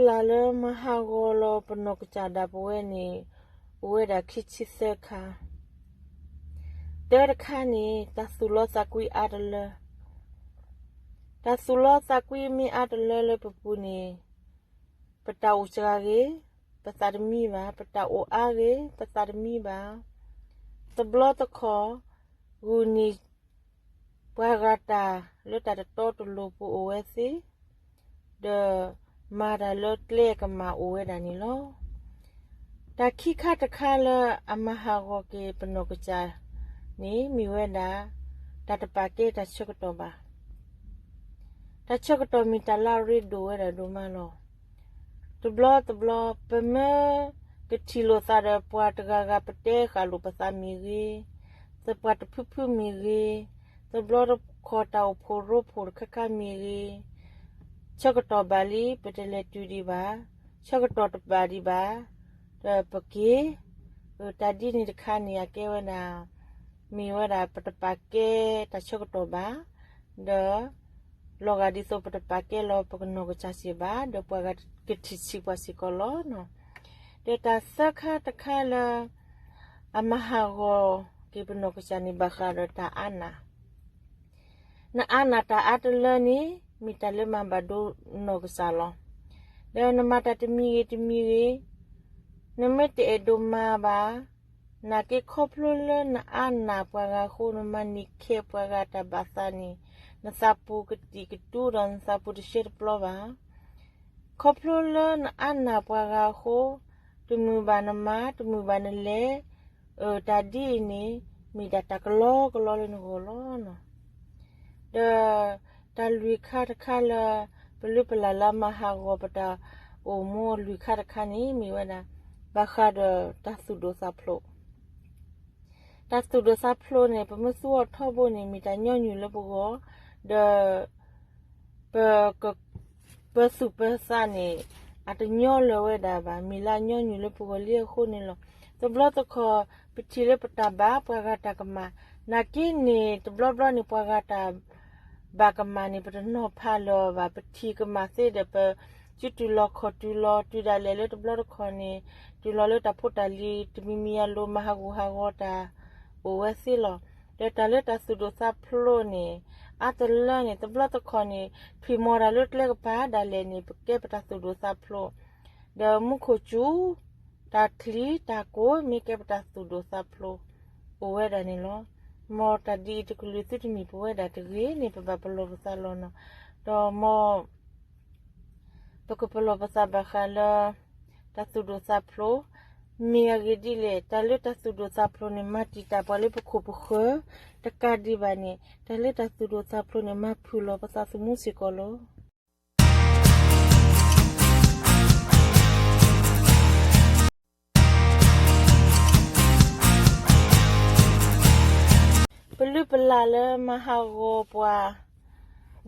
လၢမၤဟးဂီၤလီၤပနီၢ်ကစၢ်ဒၣ်ပဝဲန့ၣ် အိၣ်ဝဲဒၣ်ခံဆံသၢခါ. တၢတခါန့ၣ် တၢ်သူၣ်လီသးကွံအါတလၢ. တၢ်သူၣ်လီသးကွံမ့ၢ်အါတလၢလၢပပူၤန့ၣ် ပတၢ်အိၣ်စှၤဂ့ၤ ပသးတမံဘၣ်, ပတၢ်အိၣ်အါဂ့ၤ ပသးတမံဘၣ်. တဘျီတခီၣ် ဂုာ်န့ၢ်ပှၤဂၤတၢ်လၢတၢ်တတီတလိၤပူၤအိၣ်ဝဲသ့, ဒီးမၤတၢ်လၢကျဲကမၣ်အိၣ်ဝဲဒၣ်န့ၣ်လီၤ. တၢ်ခံခါတခါလၢအမၤဟးဂီၤက့ၤပနီၢ်ကစၢ်န့ၣ် မ့ၢ်ဝဲဒၣ် တၢ်တပာ်ကဲတၢ်ဆၢကတီၢ်ဘၣ်. တၢ်ဆၢကတီၢ်မ့ၢ်တၢ်လၢအရ့ဒိၣ်ဝဲဒၣ်ဒိၣ်မးလီၤ. တဘျီတဘျီ ပမ့ၢ်ကထံၣ်လိာ်သးဒီးပှၤတဂၤဂၤ ပတဲဃာ်လိာ်ပသးမ့ၢ်ဂ့ၤ, သပှၢ်တဖုဖုမ့ၢ်ဂ့ၤ, တဘျီတခီၣ်တၢ်အိၣ်ဖှိၣ်ရိဖှိၣ်တခါခါမ့ၢ်ဂ့ၤ, ဆၢကတီၢ်ဘၣ်လံ ပတလဲၤတုၤဒံးဘၣ်, ဆၢကတီၢ်တဘၣ်ဒံးဘၣ်, ဒီးပက့ၤ, တၢ်ဒ်န့ၣ်တခါန့ၣ် အကဲဝဲဒၣ် မ့ၢ်ဝဲဒၣ်ပတပာ်ကဲတၢ်ဆၢကတီၢ်ဘၣ်, ဒီး လီၤဂာ်ဒ်သိးပတပာ်ကဲလီၤပနီၢ်ကစၢ်စ့ၢ်ဘၣ်, ဒီးပှၤဂၤကထံၣ်ဆံးပှၤစ့ၢ်ကီးလီၤ. ဒီးတၢ်သၢခါတခါလၢ အမၤဟးဂီၤက့ၤပနီၢ်ကစၢ်န့ၣ် ဘၣ်ဃးဒီးတၢ်အါနာ် နအါနာ်တၢ်အါတလၢန့ၣ် မ့ၢ်တၢ်လၢမၤဘၣ်ဒိနီၢ်ကစၢ်လီၤ. ဒီးနမၤတၢ်တမံၤဂ့ၤတမံၤဂ့ၤ, နမ့ၢ်တအဲၣ်ဒိးမၤဘၣ်, နာ်က့ခီဖျိလၢနအါနာ်ပှၤဂၤအဃိ နမၤန့ၢ်ခဲးပှၤဂၤတၢ်ဘၣ်သးန့ၣ် နသးပူၤကတံာ်ကတူာ်ဒီးနသးပူၤတဆှဲတပျီဘၣ်. ခီဖျိလၢနအါနာ်ပှၤဂၤအဃိ, တမုာ်ဘၣ်နမၤ တမုာ်ဘၣ်နလဲၤ, အတၢ်ဒ်အံၤန့ၣ် မ့ၢ်ဒၣ်တၢ်ကလီကလီလၢနဂီၢ်လီၤ. ဒီးတၢ်လွံၢ်ခါတခါလၢ ပလုၢ်ပလၢ်လၢမၤဟးဂီၤပတၢ်အိၣ်မူလွံၢ်ခါတခါန့ၣ် မ့ၢ်ဝဲဒၣ် ဘၣ်ဃးဒီးတၢ်သူၣ်ဒိၣ်သးဖျိး တၢ်သူၣ်ဒိၣ်သးဖျိးန့ၣ် ပမ့ၢ်သူအီၤထီဘိန့ၣ် မ့ၢ်တၢ်ညီနုၢ်လၢပဂီၢ်, ဒီး ပ ပသူၣ်ပသးန့ၣ် အတညီလၢၤဝဲဒၣ်ဘၣ်, မ့ၢ်လၢအညီနုၢ်လၢပဂီၢ်လံအဃိန့ၣ်လီၤ. တဘျီတခီၣ် ပထံၣ်လၢပတၢ်ဘၣ်ပှၤဂၤတၢ်ကမၣ်, နာ်က့န့ၣ် တဘျီဘျီန့ၣ် ပှၤဂၤတၢ်ဘၣ်ကမၣ်န့ၣ် ပတနီၤဖးလၢၤဘၣ်, ပထံၣ်ကမၣ်သ့ဒီး ပစုတုၤလီၤခီၣ်တုၤလီၤ, တုၤဒၣ်လဲာ်လၢတဘျီတခီၣ်န့ၣ် တုၤလီၤလၢတၢ်ဖိတၢ်လံၤ တမံၤမံၤအလိၤ မၤဟးဂူာ်ဟးဂီၤတၢ် အိၣ်ဝဲသ့လီၤ. ဒီးတၢ်လၢတၢ်သူၣ်ဒိၣ်သးဖျိးန့ၣ် အါတလၢန့ၣ် တဘျီတခီၣ်န့ၣ် ထွံၣ်မီၤတၢ်လၢကျဲကပၤဒၣ်လဲာ်န့ၣ် ပကဲပတၢ်သူၣ်ဒိၣ်သးဖျိး, ဒီးမူခိၣ်စူၤ တၢ်ချံတၢ်ကိး မ့ၢ်ကဲပတၢ်သူၣ်ဒိၣ်သးဖျိး အိၣ်ဝဲဒၣ်န့ၣ်လီၤ. မ်တၢ်ဒ်အံၤတကလုာ်သုတမ့ၢ်ပဝဲဒၣ်တဂ့ၤန့ၣ် ပဘၣ်ပလီၢ်ပသးလီၤနီၤ. ဒီးမ် ပကပလီၢ်ပသးဘၣ်ဃးလၢ တၢ်သူၣ်ဒိၣ်သးဖျိး မ့ၢ်အဂ့ၢ်ဒ်လဲၣ်. တၢ်လၢတၢ်သူၣ်ဒိၣ်သးဖျိးန့ၣ် မၤတံာ်တာ်ပှၤလၢပခိၣ်ပဃၢၤ တကးဒံးဘၣ်န့ၣ် တၢ်လၢတၢ်သူၣ်ဒိၣ်သးဖျိးန့ၣ် မၤဖုၣ်လီၤပသးသမူစ့ၢ်ကီးလီၤ. ပလုၢ်ပလၢ်လၢမၤဟးဂီၤပှၤ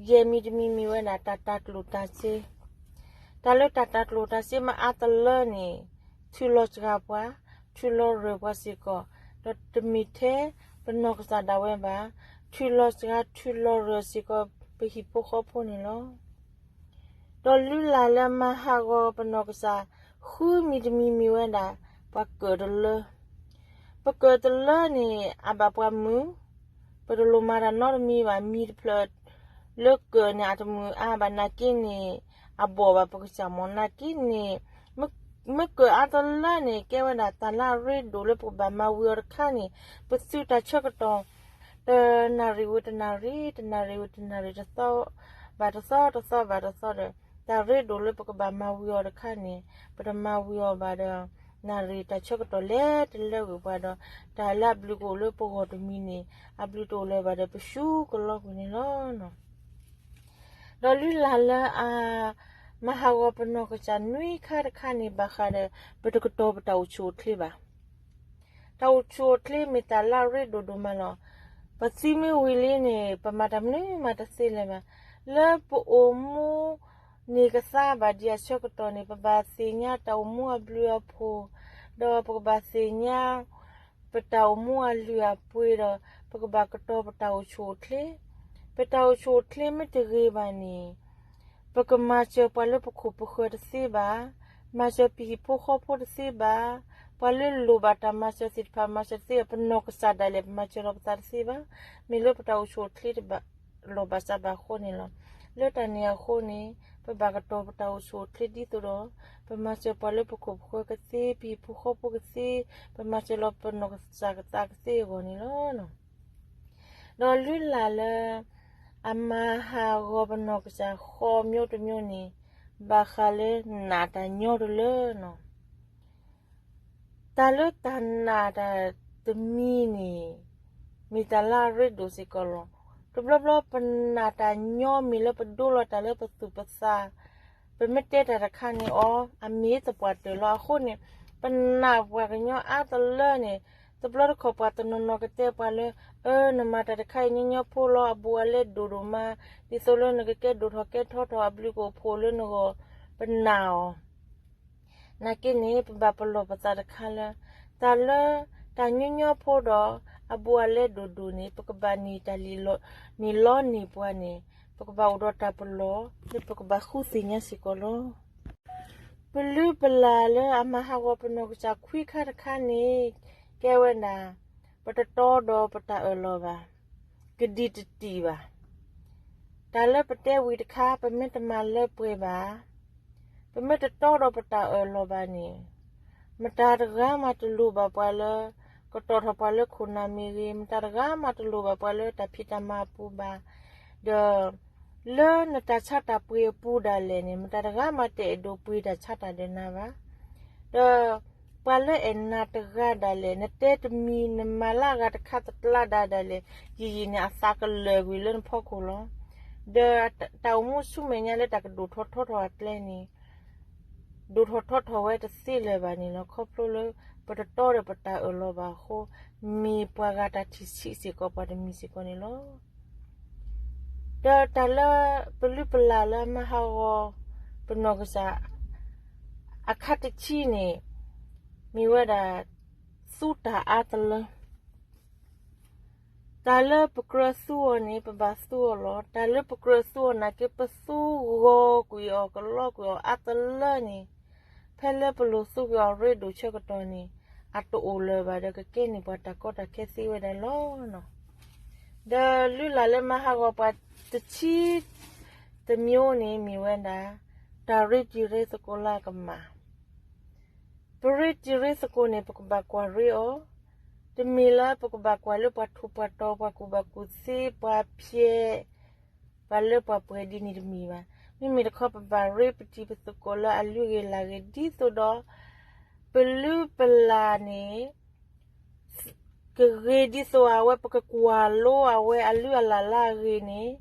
ယဲၢ်မံၤတမံၤမ့ၢ်ဝဲဒၣ် တၢ်တၢ်ကျိၣ်တၢ်စ့, တၢ်လၢတၢ်တၢ်ကျိၣ်တၢ်စ့မ့ၢ်အါတလၢန့ၣ် ထုးလီၤစှၤပှၤ, ထုးလီၤရၢၢ်ပှၤစ့ၢ်ကီး, ဒီးတမ့ၢ်ထဲပနီၢ်ကစၢ်ဒၣ်ဝဲဘၣ်, ထုးလီၤစှၤထုးလီၤရၢၢ်စ့ၢ်ကီး ပဟံၣ်ဖိဃီဖိန့ၣ်လီၤ. ဒီးလုၢ်လၢ်လၢမၤဟးဂီၤပနီၢ်ကစၢ် ဃုမံၤတမံၤမ့ၢ်ဝဲဒၣ် ပှၤကၢၣ်တလၢ, ပကၢၣ်တလၢန့ၣ် အဘၣ်ပှၤမုာ်, ပတလိၣ်မၤတၢ်နီတမံၤဘၣ်, မံၤတဖျၢၣ်လၢကၢၣ်န့ၣ် အတမုာ်အါဘၣ်နာ်က့န့ၣ် အဘီၣ်ဘၣ်ပကစၢ်မီၢ်နာ်က့န့ၣ် မ့ၢ်ကၢၣ်အါတလၢန့ၣ် ကဲဝဲဒၣ်တၢ်လၢအရ့ဒိၣ်လၢပကဘၣ်မၤဝံၤအီၤတခါန့ၣ် ပသုးတၢ်ဆၢကတီၢ် တနၣ်ရံၣ်ဝံၤတနၣ်ရံၣ်, တနၣ်ရံၣ်ဝံၤတနၣ်ရံၣ်, တသီဘၣ်တသီ, တသီဘၣ်တသီဒီး တၢ်ရ့ဒိၣ်လၢပကဘၣ်မၤဝံၤအီၤတခါန့ၣ် ပတမၤဝံၤအီၤဘၣ်ဒီး နၣ်ရံၣ်တၢ်ဆၢကတီၢ်လဲၤတလၢကွံာ်ပှၤဒီး တၢ်လၢအဘျုးကအိၣ်လၢပဂီၢ်တမံၤန့ၣ် အဘျုးတအိၣ်လၢၤဘၣ်ဒီး ပရှူကလီကွံာ်န့ၣ်လီၤ. ဒီးလုၢ်လၢ်လၢအ မၤဟးဂီၤပနီၢ်ကစၢ်နွံခါတခါန့ၣ် ဘၣ်ဃးဒီး ပတကတီၤပတၢ်အိၣ်ဆူၣ်အိၣ်ချ့ဘၣ်. တၢ်အိၣ်ဆူၣ်အိၣ်ချ့မ့ၢ်တၢ်လၢအရ့ဒိၣ်ဒိၣ်မးလီၤ. ပသံမ့ၢ်ဝံၤလံန့ၣ် ပမၤတၢ်မနုၤမးတသ့လၢၤဘၣ်. လၢပအိၣ်မူ န့ၢ်ကသါဘၣ်ဒံးအဆၢကတီၢ်န့ၣ် ပဘၣ်သ့ၣ်ညါတၢ်အိၣ်မူအဘျုးအဖှိၣ်, ဒီးပကဘၣ်သ့ၣ်ညါ ပတၢ်အိၣ်မူအလုၢ်အပှ့ၤဒီး ပကဘၣ်ကတီၤပတၢ်အိၣ်ဆူၣ်အိၣ်ချ့. ပတၢ်အိၣ်ဆူၣ်အိၣ်ချ့မ့ၢ်တဂ့ၤဘၣ်န့ၣ် ပကမၤစၢၤပှၤလၢပခိၣ်ပဃၢၤတသ့ဘၣ်, မၤစၢၤပဟံၣ်ဖိဃီဖိတသ့ဘၣ်, ပှၤလၢလိၣ်ဘၣ်တၢ်မၤစၢၤသ့ၣ်တဖၣ်မၤစၢၤတသ့ဘၣ်, ပနီၢ်ကစၢ်ဒၣ်လဲာ် ပမၤစၢၤလီၤပသးတသ့ဘၣ်, မ့ၢ်လၢပတၢ်အိၣ်ဆူၣ်အိၣ်ချ့တဘၣ်လီၢ်ဘၣ်စးဘၣ်အဃိန့ၣ်လီၤ. လၢတၢ်န့ၣ်အဃိန့ၣ် ပဘၣ်ကတီၤပတၢ်အိၣ်ဆူၣ်အိၣ်ချ့ဒ်သိးဒီး ပမၤစၢၤပှၤလၢပခိၣ်ပဃၢၤကသ့, ပဟံၣ်ဖိဃီဖိကသ့, ပမၤစၢၤလီၤပနီၢ်ကစၢ်ကသးကသ့အဂီၢ်န့ၣ်လီၤ. ဒီးလုၢ်လၢ်လၢ အမၤဟးဂီၤပနီၢ်ကစၢ်ဃီမၠိတမၠိန့ၣ် ဘၣ်ဃးလၢနာ်တၢ်ညီတလၢနီၤ. တၢ်လၢတၢ်နာ်တၢ်တမံၤန့ၣ် မ့ၢ်တၢ်လၢအရ့ဒိၣ်စ့ၢ်ကီးလီၤ. တဘျီဘျီပနာ်တၢ်ညီမ့ၢ်လၢပဒိလီၤတၢ်လၢပသူၣ်ပသး, ပမ့ၢ်တဲတၢ်တခါန့ၣ်အီၤ အမ့ၢ်သပှၢ်တၢၢ်လီၤ. အဃိန့ၣ် ပနာ်ပှၤကညီအါတလၢန့ၣ်, တဘျီတခီၣ်ပှၤတနီၤနီၤကတဲပှၤလၢ အၢ နမၤတၢ်တခါအံၤညီညီဖိလီၤ, အဘူးအလဲဒိၣ်ဒိၣ်မး, ဒ်သိးလၢနကကဲဒိၣ်ထီၣ်ကဲထီထီၣ်အဘျုးကအိၣ်ဖှိၣ်လၢနဂီၢ်, ပနာ်အီၤ နာ်က့န့ၣ် ပဘၣ်ပလီၢ်ပသးတခါလၢ တၢ်လၢတၢ်ညီညီဖိဒီး အဘူးအလဲဒိၣ်ဒိၣ်န့ၣ် ပကဘၣ်န့ၢ်တၢ်လီန့ၢ်ပှၤန့ၣ် ပကဘၣ်အိၣ်ဒီးတၢ်ပလီၢ် လၢပကဘၣ်ဃုသ့ၣ်ညါစ့ၢ်ကီးလီၤ. ပလုၢ်ပလၢ်လၢအမၤဟးဂီၤပနီၢ်ကစၢ်ခွံခါတခါန့ၣ် ကဲဝဲဒၣ် ပတတီဒီးပတၢ်အၢၣ်လီၤဘၣ်, ကဒံတတံၢ်ဘၣ်. တၢ်လၢပတဲဝံၤတခါ ပမ့ၢ်တမၤလၢပှဲၤဘၣ်, ပမ့ၢ်တတီဒီးပတၢ်အၢၣ်လီၤဘၣ်န့ၣ်, မတၤတဂၤမးတလိၣ်ဘၣ်ပှၤလၢ ကတီၢ်ထီၣ်ပှၤလၢခိၣ်နၢ်မ့ၢ်ဂ့ၤ, မတၤတဂၤမးတလိၣ်ဘၣ်ပှၤလၢတၢ်ဖံးတၢ်မၤအပူၤဘၣ်, ဒီး လၢနတၢ်ဆါတၢ်ပှ့ၤအပူၤဒၣ်လဲာ်န့ၣ် မတၤတဂၤမးတအဲၣ်ဒိးပှ့ၤတၢ်ဆါတၢ်ဒီးနၤဘၣ်. ဒီးပှၤလၢအဲၣ်နၤတဂၤဒၣ်လဲာ် နတဲတမံၤ နမၤလၢအဂၤတခါသတးဒၣ်လဲာ် ယံာ်ယံာ်န့ၣ် အသးကလၢာ်ကွံာ်လၢနဖီခိၣ်လီၤ. ဒီးတၢ်အိၣ်မူဆူမဲာ်ညါလၢတၢ်ကဒိၣ်ထီၣ်ထီထီၣ်အကျဲန့ၣ် ဒိၣ်ထီၣ်ထီထီၣ်ဝဲတသ့လၢၤဘၣ်န့ၣ်လီၤ. ခီဖျိလၢပတတီဒီးပတၢ်အၢၣ်လီၤဘၣ်အဃိ, မ့ၢ်ပှၤဂၤတၢ်ထံၣ်ဆံးစ့ၢ်ကီးပှၤတမံၤစ့ၢ်ကီးန့ၣ်လီၤ. ဒီးတၢ်လၢပလုၢ်ပလၢ်လၢအမၤဟးဂီၤပနီၢ်ကစၢ် အခါတဆံန့ၣ် မ့ၢ်ဝဲဒၣ် သူတၢ်အါတလၢ တၢ်လၢပကြၢးသူအီၤန့ၣ် ပဘၣ်သူအီၤလီၤ. တၢ်လၢပကြၢးသူအီၤနာ်က့ ပသူဂီၤကွံာ်အီၤ ကလီကွံာ်အီၤအါတလၢန့ၣ်, ဖဲလၢပလိၣ်သူကွံာ်အီၤရ့ဒိၣ်ဆၢကတီၢ်န့ၣ် အတအိၣ်လၢၤဘၣ်ဒီး ကကဲန့ၢ်ပှၤတၢ်ကီတၢ်ခဲသ့ဝဲဒၣ်လီၤ. ဒီးလုၢ်လၢ်လၢမၤဟးဂီၤပှၤတဆံတမၠိန့ၣ် မ့ၢ်ဝဲဒၣ် တၢ်ရ့တံၤရ့သကိးလၢအကမၣ် ပရ့တံၤရ့သကိးန့ၣ် ပကဘၣ်ကွၢ်ရ့အီၤ, တမ့ၢ်လၢပကဘၣ်ကွၢ်လၢပှၤထူးပှၤတီၤ ပှၤကူၣ်ဘၣ်ကူၣ်သ့ ပှၤဖျဲး ပှၤလၢပှၤပှဲၤဒ်န့ၣ်တမ့ၢ်ဘၣ်. မ့မ့ၢ်တခီ ပဘၣ်ရ့ပတံၤပသကိးလၢအလုၢ်ဂ့ၤလၢ်ဂ့ၤ ဒ်သိးဒီး ပလုၢ်ပလၢ်န့ၣ် ကဂ့ၤဒ်သိးအဝဲ ပကကွၢ်လိအဝဲအလုၢ်အလၢ်လၢအဂ့ၤန့ၣ်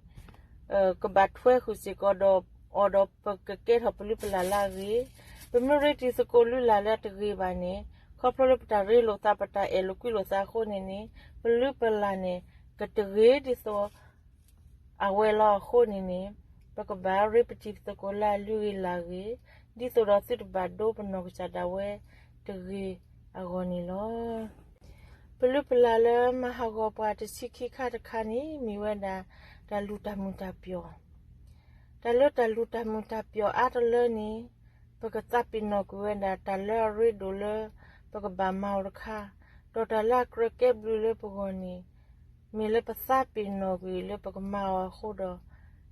ကဘၣ်ထွဲဃုာ်စ့ၢ်ကီးဒီးအီၤဒီး ပကကဲထီၣ်ပလုၢ်ပလၢ်လၢအဂ့ၤ. ပမ့ၢ်ရ့တံၤသကိးလုၢ်လၢ်လၢတဂ့ၤဘၣ်န့ၣ် ခီဖျိလၢပတၢ်ရ့လိာ်သး ပတၢ်အဲၣ်လိာ်ကွံလိာ်သးအဃိန့ၣ်န့ၣ် ပလုၢ်ပလၢ်န့ၣ် ကတဂ့ၤဒ်သိး အဝဲလီၤအဃိန့ၣ်န့ၣ် ပကဘၣ်ရ့ပတံၤပသကိးလၢအလုၢ်ဂ့ၤလၢ်ဂ့ၤ ဒ်သိးဒီးသုတဘၣ်ဒိပနီၢ်ကစၢ်ဒၣ်ဝဲတဂ့ၤအဂီၢ်န့ၣ်လီၤ. ပလုၢ်ပလၢ်လၢမၤဟးဂီၤပှၤတဆံခံခါတခါန့ၣ် မ့ၢ်ဝဲဒၣ် တၢ်လူၤတၢ်မုာ်တၢ်ပျီၢ် တၢ်လၢတၢ်လူၤတၢ်မုာ်တၢ်ပျီၢ်အါတလၢန့ၣ် ပကသးပ့ၤနီၣ်ကွံာ်ဝဲဒၣ်တၢ်လၢအရ့ဒိၣ်လၢပကဘၣ်မၤအီၤတခါ, ဒီးတၢ်လၢအကြၢးကဲဘျုးလၢပဂီၢ်န့ၣ် မ့ၢ်လၢပသးပ့ၤနီၣ်ကွံာ်လၢပကမၤအီၤအဃိဒီး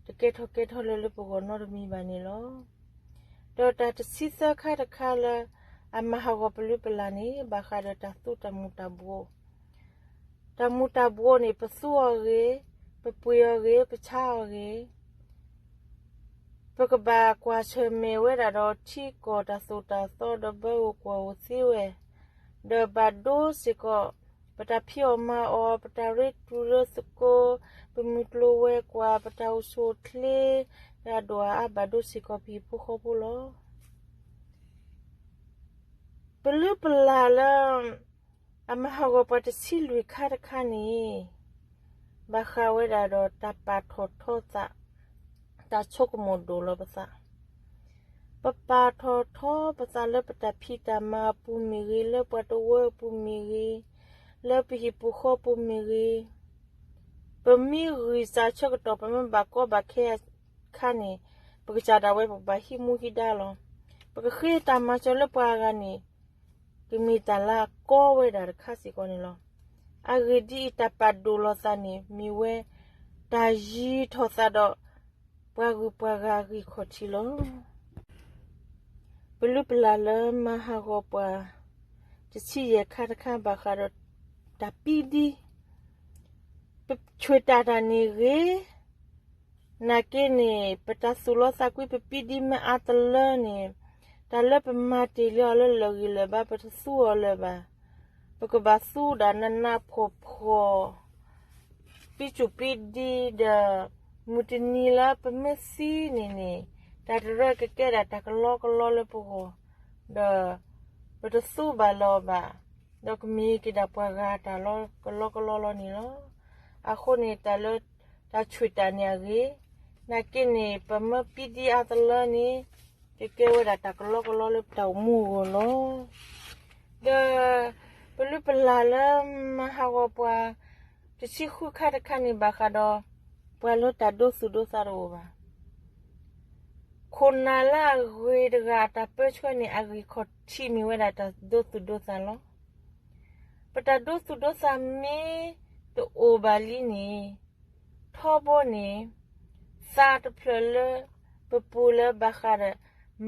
တကဲထီၣ်ကဲထီၣ်လၢလၢပဂီၢ်နီတမံၤဘၣ်န့ၣ်လီၤ. ဒီးတၢ်တဆံသၢခါတခါလၢ အမၤဟးဂီၤပလုၢ်ပလၢ်န့ၣ် ဘၣ်ဃးဒီးတၢ်သူတၢ်မူၤတၢ်ဘှီး တၢ်မူၤတၢ်ဘှီးန့ၣ် ပသူအီၤဂ့ၤ, ပပှ့ၤအီၤဂ့ၤ, ပဆါအီၤဂ့ၤ, ပကဘၣ်ကွၢ်ဆၢၣ်မဲာ်ဝဲဒၣ်ဒီးထံကီၢ်တၢ်သိၣ်တၢ်သီ ဒီးဘၢအိၣ်ကွၢ်အိၣ်သ့ဝဲ, ဒီးဘၣ်ဒိစ့ၢ်ကီး ပတၢ်ဖံးအီၣ်မၤအီၣ်, ပတၢ်ရ့တံၤရ့သကိး, ပမုၢ်ကျိၤဝဲၤကွာ်, ပတၢ်အိၣ်ဆူၣ်အိၣ်ချ့ လၢအဒိၣ်အါအါ ဘၣ်ဒိစ့ၢ်ကီးပဟံၣ်ဖိဃီဖိလီၤ. ပလုၢ်ပလၢ်လၢ အမၤဟးဂီၤပှၤတဆံလွံၢ်ခါတခါန့ၣ် ဘၣ်ဃးဝဲဒၣ်ဒီးတၢ်ပာ်ထီၣ်ထီသး, တၢ်ဆိကမိၣ်ဒိၣ်လီၤပသး, ပပာ်ထီၣ်ထီပသးလၢပတၢ်ဖံးတၢ်မၤအပူၤမ့ၢ်ဂ့ၤ, လၢပှၤတဝၢအပူၤမ့ၢ်ဂ့ၤ, လၢပဟံၣ်ပူၤဃီပူၤမ့ၢ်ဂ့ၤ, ပမ့ၢ်ဂံၢ်စၢ်ဆၢကတီၢ် ပမ့ၢ်ဘၣ်ကီဘၣ်ခဲအခါန့ၣ် ပကစၢ်ဒၣ်ဝဲပကဘၣ်ဟံးမူဟံးဒါလီၤ. ပကဃ့တၢ်မၤစၢၤလၢပှၤအဂၤန့ၣ် ကမ့ၢ်တၢ်လၢအကီဝဲဒၣ်တခါစ့ၢ်ကီးန့ၣ်လီၤ. အဂ့ၢ်ဒ်အံၤ, တၢ်ပာ်ဒိၣ်လီၤသးန့ၣ် မ့ၢ်ဝဲတၢ်ယံၤထီၣ်သးဒီး ပှၤဂုၤပှၤဂၤအဂံၢ်ခီၣ်ထံးလီၤ. ပလုၢ်ပလၢ်လၢမၤဟးဂီၤပှၤ တဆံယဲၢ်ခါတခါ ဘၣ်ဃးဒီးတၢ်ပံဒံ ပဆှၢတၢ်တၢ်န့ၣ်ဂ့ၤ, နာ်က့န့ၣ် ပတၢ်သူၣ်လီၤသးကွံ ပပံဒံမ့ၢ်အါတလၢန့ၣ်, တၢ်လၢပမၤတ့ၢ်လံအီၤလၢလၢာ်ဂံၢ်လၢာ်ဘါ ပတသူအီၤလၢၤဘၣ်. ပကဘၣ်သူဒၣ်နးနးဖှီၣ်ဖှီၣ် ပံစူၣ်ပံဒံဒီး မုၢ်တနံၤလၢပမ့ၢ်သံန့ၣ်န့ၣ်, တၢ်တရၢကကဲဒၣ်တၢ်ကလီကလီလၢပဂီၢ်, ဒီးပတသူဘၣ်လၢၤဘၣ်, ဒီးကမ့ၢ်က့ၤဒၣ်ပှၤဂၤတၢ်လီကလီကလီလီၤန့ၣ်လီၤ. အဃိန့ၣ် တၢ်လၢတၢ်ဆှၢတၢ်န့ၣ်အဂ့ၤ, နာ်က့န့ၣ် ပမ့ၢ်ပံဒံအါတလၢန့ၣ် ကကဲဝဲဒၣ်တၢ်ကလီကလီလၢပတၢ်အိၣ်မူအဂီၢ်လီၤ. ဒီးပလုၢ်ပလၢ်လၢမၤဟးဂီၤပှၤ တဆံဃုခါတခါန့ၣ် ဘၣ်ဃးဒီး ပှၤလၢတၢ်ဒိသူၣ်ဒိသးတအိၣ်ဘၣ်. ခိၣ်နၢ်လၢအဂ့ၤတဂၤအတၢ်ပၢဆှၢန့ၣ် အဂံၢ်ခီၣ်ထံးမ့ၢ်ဝဲဒၣ်တၢ်ဒိသူၣ်ဒိသးလီၤ. ပတၢ်ဒိသူၣ်ဒိသးမ့ၢ်တအိၣ်ဘၣ်လံန့ၣ်, ထီဘိန့ၣ် သးတဖျၢၣ်လၢပပူၤလၢဘၣ်ဃးဒီး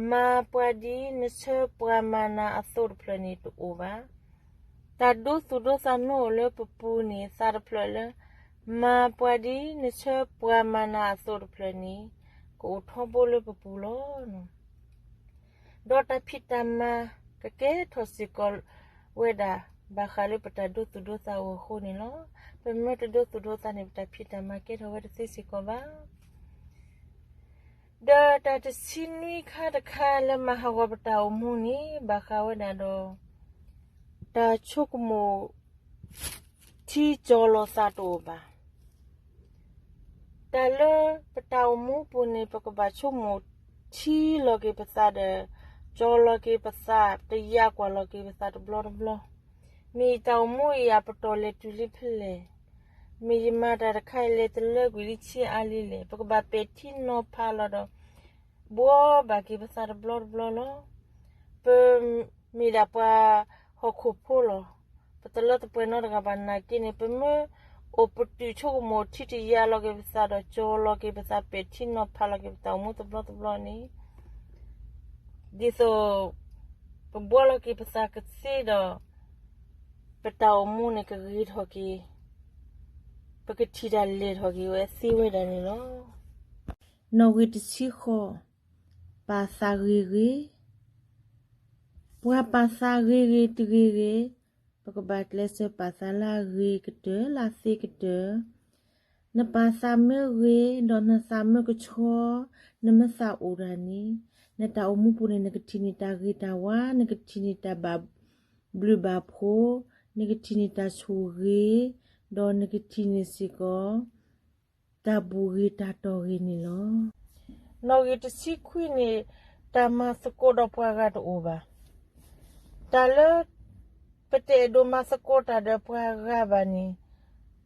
မၤပှၤဒ်နဆၢပှၤမၤနၤအသိးတဖျၢၣ်န့ၣ်တအိၣ်ဘၣ်. တၢ်ဒိသူၣ်ဒိသးမ့ၢ်အိၣ်လၢပပူၤန့ၣ် သးတဖျၢၣ်လၢ မၤပှၤဒ်နဆၢပှၤမၤနၤအသိးတဖျၢၣ်န့ၣ် ကအိၣ်ထီဘိလၢပပူၤလီၤ. ဒီးတၢ်ဖံးတၢ်မၤကကဲထီၣ်စ့ၢ်ကီးဝဲဒၣ် ဘၣ်ဃးလၢပတၢ်ဒိသူၣ်ဒိသးအဂီၢ်အဃိန့ၣ်လီၤ. ပမ့ၢ်တဒိသူၣ်ဒိသးန့ၣ် ပတၢ်ဖံးတၢ်မၤကဲထီၣ်ဝဲတသ့စ့ၢ်ကီးဘၣ်. ဒီးတၢ်တဆံနွံခါတခါလၢမၤဟးဂီၤပတၢ်အိၣ်မူန့ၣ် ဘၣ်ဃးဝဲဒၣ်ဒီး တၢ်ဆိကမိၣ် ထံကၠီၤလီၤသးတအိၣ်ဘၣ်. တၢ်လၢပတၢ်အိၣ်မူပူၤန့ၣ် ပကဘၣ်ဆိကမိၣ်ထံလီၤက့ၤပသးဒီး ကၠီၤလီၤက့ၤပသး တယာ်ကွၢ်လီၤက့ၤပသးတဘျီတဘျီ, မ့ၢ်ယတၢ်အိၣ်မူအံၤအပတီၢ်လဲၤတုၤလံဖဲလဲၣ်, မ့ၢ်ယမၤတၢ်တခါအံၤလဲၤတလၢကွံာ်လံဆံးအါလံလဲၣ်, ပကဘၣ်ပဲာ်ထံနီၤဖးလီၤဒီး ဘှီဘၣ်က့ၤပသးတဘျီတဘျီလီၤ. ပမ့ၢ်ဒၣ်ပှၤဟီၣ်ခိၣ်ဖိလီၤ. ပတလၢတပှဲၤနီတဂၤဘၣ်နာ်က့န့ၣ် ပမ့ၢ်အိၣ်ပတုာ်ဆိကမိၣ်ထံတယာ်လီၤက့ၤပသးဒီး ကၠီၤလီၤက့ၤပသး ပဲာ်ထံနီၤဖးလီၤက့ၤပတၢ်အိၣ်မူတဘျီတဘျီန့ၣ် ဒ်သိး ပဘှီလီၤက့ၤပသးကသ့ဒီး ပတၢ်အိၣ်မူန့ၣ်ကဂ့ၤထီၣ်က့ၤ, ပကထံၣ်တၢ်လဲၤထီၣ်က့ၤဝဲသ့ဝဲဒၣ်န့ၣ်လီၤ. နီၣ်ဂံၢ်တဆံဃိး, ပာ်သးဂ့ၤဂ့ၤ, ပှၤပာ်သးဂ့ၤဂ့ၤတဂ့ၤဂ့ၤ, ပကဘၣ်ကျဲးစၢးပာ်သးလၢအဂ့ၤကတၢၢ်လၢအသ့ကတၢၢ် နပာ်သးမ့ၢ်ဂ့ၤ ဒီးနသးမ့ၢ်ကဆှီ, နမ့ၢ်သးအိၣ်တၢ်န့ၣ်, နတၢ်အိၣ်မူပူၤန့ၣ် နကထံၣ်န့ၢ်တၢ်ဂ့ၤတၢ်ဝါ, နကထံၣ်န့ၢ်တၢ်ဘၣ်ဘျုးဘၣ်ဖှိၣ်, နကထံၣ်န့ၢ်တၢ်ဆိၣ်ဂ့ၤ, ဒီးနကထံၣ်န့ၢ်စ့ၢ်ကီး တၢ်ဘူၣ်ဂ့ၤတၢ်တီၢ်ဂ့ၤန့ၣ်လီၤ. နီၣ်ဂံၢ်တဆံခွံန့ၣ် တၢ်မၤသကိးဒီးပှၤဂၤတအိၣ်ဘၣ်. တၢ်လၢ ပတအဲၣ်ဒိးမၤသကိးတၢ်ဒီးပှၤဂၤဘၣ်န့ၣ်,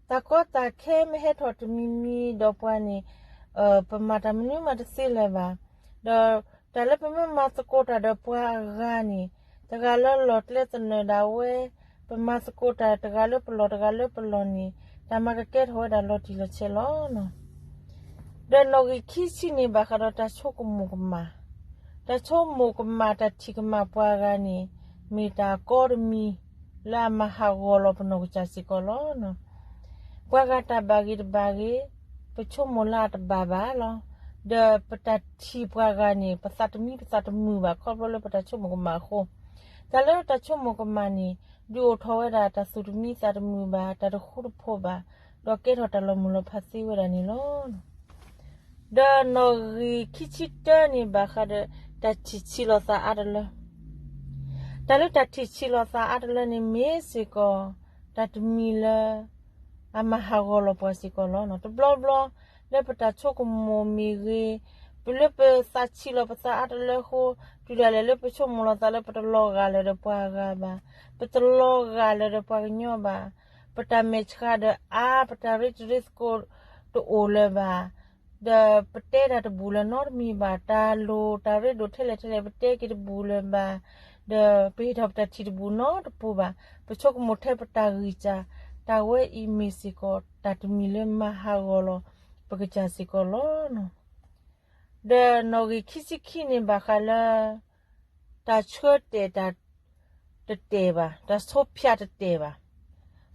တၢ်ကီတၢ်ခဲမ့ၢ်ဟဲထီၣ်တမံၤမံၤဒီးပှၤန့ၣ်, ပမၤတၢ်မနုၤမးတသ့လၢၤဘၣ်. ဒီးတၢ်လၢပမ့ၢ်မၤသကိးတၢ်ဒီးပှၤအဂၤန့ၣ်, တဂၤလၢလီၢ်ကျဲသနၢၣ်ဒၣ်ဝဲ, ပမၤသကိးတၢ်တဂၤလၢပလီၢ်တဂၤလၢပလီၢ်န့ၣ်, တၢ်မၤကကဲထီၣ်ဝဲဒၣ်လီၤတံၢ်လီၤဆဲးလီၤ. ဒီးနီၣ်ဂံၢ်ခံဆံန့ၣ် ဘၣ်ဃးဒီးတၢ်ဆိကမိၣ်ကမၣ်, တၢ်ဆိကမိၣ်ကမၣ် တၢ်ထံၣ်ကမၣ်ပှၤဂၤန့ၣ် မ့ၢ်တၢ်ကီတမံၤလၢအမၤဟးဂီၤလီၤပနီၢ်ကစၢ်စ့ၢ်ကီးလီၤ. ပှၤဂၤတၢ်ဘၣ်ဂ့ၤတဘၣ်ဂ့ၤ, ပဆိကမိၣ်လၢအတဘၣ်ဘၣ်လီၤ. ဒီးပတၢ်ထံၣ်ပှၤဂၤန့ၣ် ပသးတမံပသးတမုာ်ဘၣ် ခီဖျိလၢပတၢ်ဆိကမိၣ်ကမၣ်အဃိ, တၢ်လၢတၢ်ဆိကမိၣ်ကမၣ်န့ၣ် ဒုးအိၣ်ထီၣ်ဝဲဒၣ်တၢ်သူၣ်တမံသးတမုာ်ဘၣ်, တၢ်တဃူတဖိးဘၣ်, ဒီးကဲထီၣ်တၢ်လီၤမုၢ်လီၤဖးသ့ဝဲဒၣ်န့ၣ်လီၤ. ဒီးနီၣ်ဂံၢ်ခံဆံတၢန့ၣ် ဘၣ်ဃးဒီးတၢ်ထံၣ်ဆံးလီၤသးအါတလၢ. တၢ်လၢတၢ်ထံၣ်ဆံးလီၤသးအါတလၢန့ၣ် မ့ၢ်စ့ၢ်ကီး တၢ်တမံၤလၢ အမၤဟးဂီၤလီၤပှၤစ့ၢ်ကီးလီၤ. တဘျီဘျီ လၢပတၢ်ဆိကမိၣ်မ့ၢ်ဂ့ၤ, ပလၢပသးဆံးလီၤပသးအါတလၢအဃိ, တုၤဒၣ်လဲာ်လၢပဆိကမိၣ်လီၤသးလၢပတလီၤဂာ်လၢၤဒီးပှၤဂၤဘၣ်, ပတလီၤဂာ်လၢၤဒီးပှၤကညီဘၣ်, ပတၢ်မဲာ်ဆှးဒီးအါ, ပတၢ်ရ့တံၤရ့သကိးတအိၣ်လၢၤဘၣ်, ဒီးပတဲတၢ်တဘူၣ်လၢၤနီတမံၤဘၣ်, တၢ်လိၣ်တၢ်ရ့ဒိၣ်ထဲလဲၣ်ထဲလဲၣ် ပတဲက့ၤတဘူၣ်လၢၤဘၣ်, ဒီးပဟ့ၣ်ထီၣ်ပတၢ်ထံၣ်တဘူၣ်နီတပူၤဘၣ်. ပဆိကမိၣ်ထဲပတၢ်ဂံၢ်စၢ်, တၢ်ဝဲအံၤမ့ၢ်စ့ၢ်ကီး တၢ်တမံၤလၢမၤဟးဂီၤလီၤ ပကစၢ်စ့ၢ်ကီးလီၤ. ဒီးနီၣ်ဂံၢ်ခံဆံခံန့ၣ်ဘၣ်ဃးလၢ တၢ်ဆၢတဲာ်တၢ်တတဲာ်ဘၣ်, တၢ်ဆီဖၠးတတဲာ်ဘၣ်,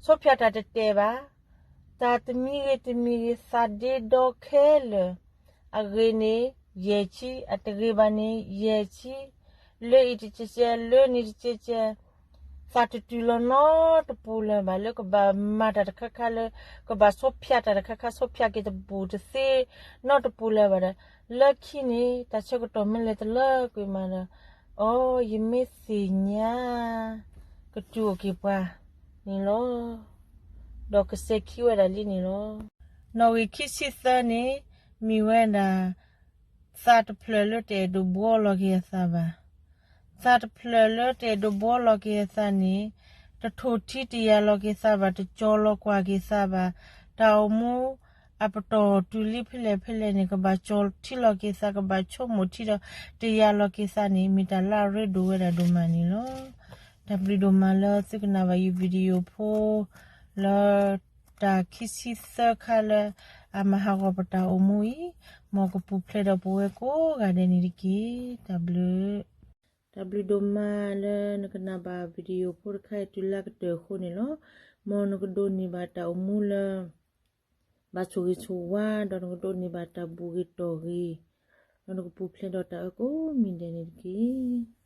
ဆီဖၠးတၢ်တတဲာ်ဘၣ်, တၢ်တမံၤဂ့ၤတမံၤဂ့ၤ သးဒ့ဒီခဲလၢာ်, အဂ့ၤန့ၣ် ယဲၢ်ဆံ, အတဂ့ၤဘၣ်န့ၣ် ယဲၢ်ဆံ, လၢအံၤတကဲကဲ, လၢန့ၣ်တကဲကဲ, သးတတုၤလီၤနီတပူၤလၢၤဘၣ် လၢကဘၣ်မၤတၢ်တခါခါလၢ ကဘၣ်ဆီဖၠးတၢ်တခါခါ ဆီဖၠးက့ၤတဘူၣ်တသ့နီတပူၤလၢၤဘၣ်ဒီး လၢခံန့ၣ် တၢ်ဆၢကတီၢ်မ့ၢ်လဲၤတလၢကွံာ်မးဒီး, အိ, ယမ့ၢ်သ့ၣ်ညါ ကတုၤအိၣ်က့ၤပှၤန့ၣ်လီၤ. ဒီးကစဲးခံဝဲဒၣ်လံန့ၣ်လီၤ. နီၣ်ဂံၢ်ခံဆံသၢန့ၣ် မ့ၢ်ဝဲဒၣ် သးတဖျၢၣ်လၢတအဲၣ်ဒိးဘှီလီၤက့ၤအသးဘၣ်. သးတဖျၢၣ်လၢတအဲၣ်ဒိးဘှီလီၤက့ၤအသးန့ၣ် တထိၣ်ထံတယာ်လီၤက့ၤသးဘၣ်, တကၠီၤလီၤကွၢ်က့ၤသးဘၣ်. တၢ်အိၣ်မူအပတီၢ်တုၤလံဖဲလဲၣ်ဖဲလဲၣ်န့ၣ် ကဘၣ်ကၠီၤထံလီၤက့ၤသး, ကဘၣ်ဆိကမိၣ်ထံဒီးတယာ်လီၤက့ၤသးန့ၣ် မ့ၢ်တၢ်လၢအရ့ဒိၣ်ဝဲဒၣ်ဒိၣ်မးန့ၣ်လီၤ. တၢ်ဘျုးဒိၣ်မးလၢသုကနၣ်ဘၣ်ယ video ဖိ လၢ တၢ်ခံဆံသၢခါလၢ အမၤဟးဂီၤပတၢ်အိၣ်မူအံၤ, မ်ကပူၤဖျဲးဒီးပဝဲကိးဂၤဒဲးန့ၣ်တက့ၢ်. တၢ်ဘျုးဒိၣ်မးလၢနကနၣ်ဘၣ် video ဖိတခါအံၤတုၤလၢအကတၢၢ်အဃိန့ၣ်လီၤ. မ်နကဒိးန့ၢ်ဘၣ်တၢ်အိၣ်မူလၢ ဘၣ်ဆိၣ်ဂ့ၤဆိၣ်ဝါ, ဒီးနကဒိးန့ၢ်ဘၣ်တၢ်ဘူၣ်ဂ့ၤတီၢ်ဂ့ၤ, ဒီးနကပူၤဖျဲးဒီးတၢ်အၢကိးမံၤဒဲးန့ၣ်တက့ၢ်.